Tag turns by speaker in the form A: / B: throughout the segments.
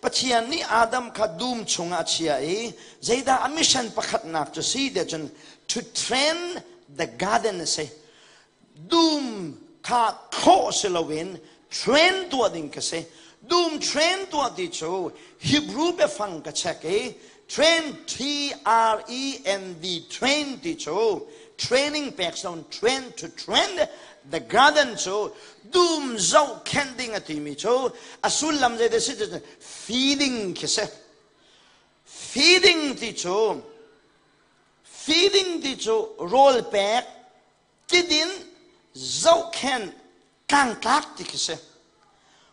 A: Pathian nih Adam kha dum chungah a chia i zeidah a mission pakhatnak cu si tiah cun to train the garden a si. Dum kha thlawh si loin train tuah ding ka si. Dum train tuah ti cu Hebrew biafang ka check i train T R E N D train ti cu training pek son train to train the garden cu dum zohkhenh ding a timi cu a sullam zei si cu feeding khi si. Feeding ti cu feeding ti cu rawl pek tidin zohkhenh tlangtlak ti khi si.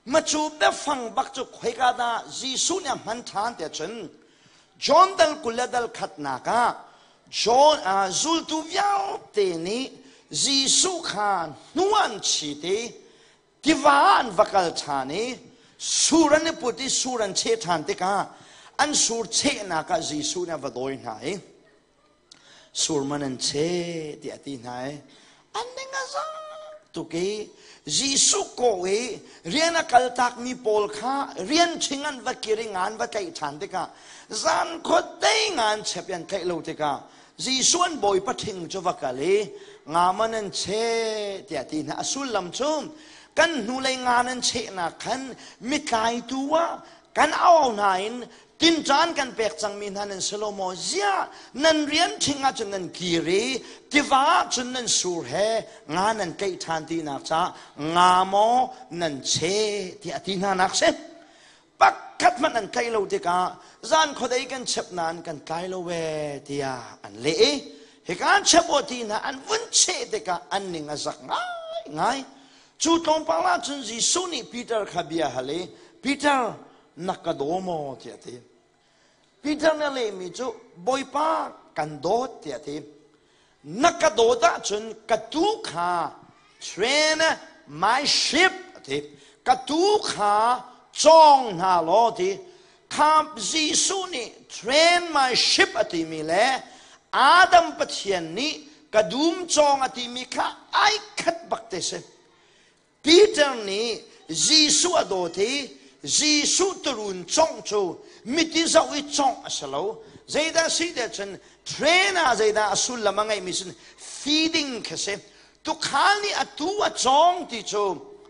A: Macu biafang bak cu khoika dah Jesuh nih a hman ṭhan tiah cun John dal 20 le dal khatnak ah John zultu vialte nih Jesuh kha hnu an chit i tiva an va kal ṭhan i sur an i put i sur an cheh ṭhan tikah an sur chehnak ah Jesuh nih a va dawi hna i surman an che tiah a ti hna i an ning a zang tuk i Jesuh kawh i rian a kaltakmi pawl kha rian ṭhing an va kir i nga an va tlaih ṭhan tikah zan khuadei nga an chep i an tlaih lo tikah Jesuh an bawipa ṭhing cu va kal i nga man an che tiah a ti hna. A sullam cu kan hnulei nga nan chehnak khan mitlaitu ah kan au hna in tinṭan kan pek cangmi hna nan si lo maw? Ziah nan rian ṭhing ahcun nan kir i tiva ahcun nan sur he nga nan tlaih ṭhan tinak caah nga maw nan che tiah a ti hna nak si. Pakhat hmanh an tlaih lo tikah zan khuadei kan chep nain kan tlai lo ee tiah an leh i hika an chep aw ti hna an vun cheh tikah an ning a zak ngaingai. Cu tlawmpal ahcun Jesuh nih Peter kha bia hal i Peter na ka daw maw tiah a ti. Peter nih a lehmi cu Bawipa kan dawt tiah a ti. Na ka dawt ahcun ka tuu kha train my sheep a ti. Ka tuu kha cawng hna law ti. Kha Jesuh nih train my sheep a timi le Adam Pathian nih ka dum cawng a timi kha ai khat bak te si. Peter nih Jesuh a dawt i Jesuh turun congh cu miti zoh i congh a si lo. Zeidah si tiah cun train ah zeidah a sullam a ngeihmi sin feeding kha si. Tukhal nih a tu a cawng ti cu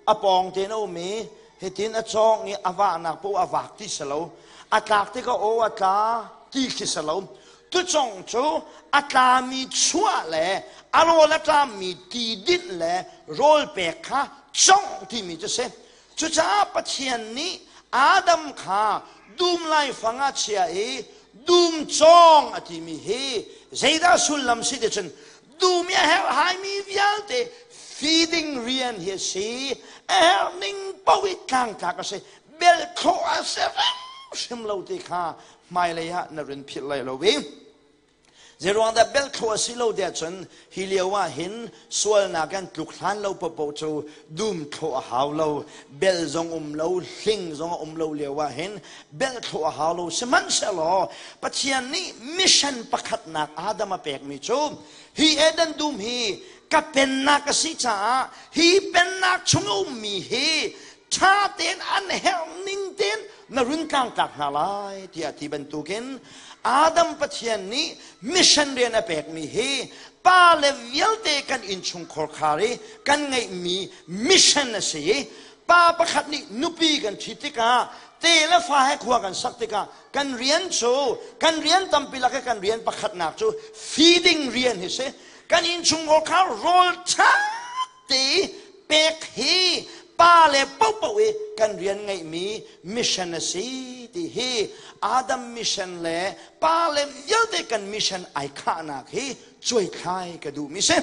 A: a pawng tein a um i hitin a cawng i a vahnak paoh a vak ti si lo. A tlak tikah aw a tla ti khi si lo. Tucong cu a tlami chuah le a rawl a tlammi ti dinh le rawl pek kha congh timi cu si. Cucaah Pathian nih Adam kha dum laifang ah chia i dum cawng a timi hi zeidah sullam si ti cun dum i a herhhaimi vialte feeding rian hi a si. A herh ning paoh i tlangtlak a si. Bel thlawh a si hrimhrim lo ti kha hmailei ah na rin philh lai lo i zeiruang dah belthlo a si lo tiah cun hi lio ah hin sualnak an tluk hlan lo popo cu dum thlo a hau lo bel zong um lo hling zong a um lo lio ah hin belthlo a hau lo sihmanhsehlaw Pathian nih mission pakhatnak Adam a pekmi cu hi Eden dum hi ka pennak a si caah hi pennak chung a ummi hi ṭha tein an herh ning tein na run tlangtlak hna lai tiah ti bantukin Adam Pathian nih mission rian a pekmi hi pa le vialte kan innchungkhar khar i kan ngeihmi mission a si i pa pakhat nih nupi kan ṭhit tikah te le fa he khua kan sak tikah kan rian cu kan rian tampi lak i kan rian pakhatnak cu feeding rian hi si. Kan innchungkhar kha rawl ṭha te pek hi pa le popo i kan rian ngeihmi mission a si ti hi Adam mission le pa le vialte kan mission ai khahnak hi cuaithlai ka duhmi si.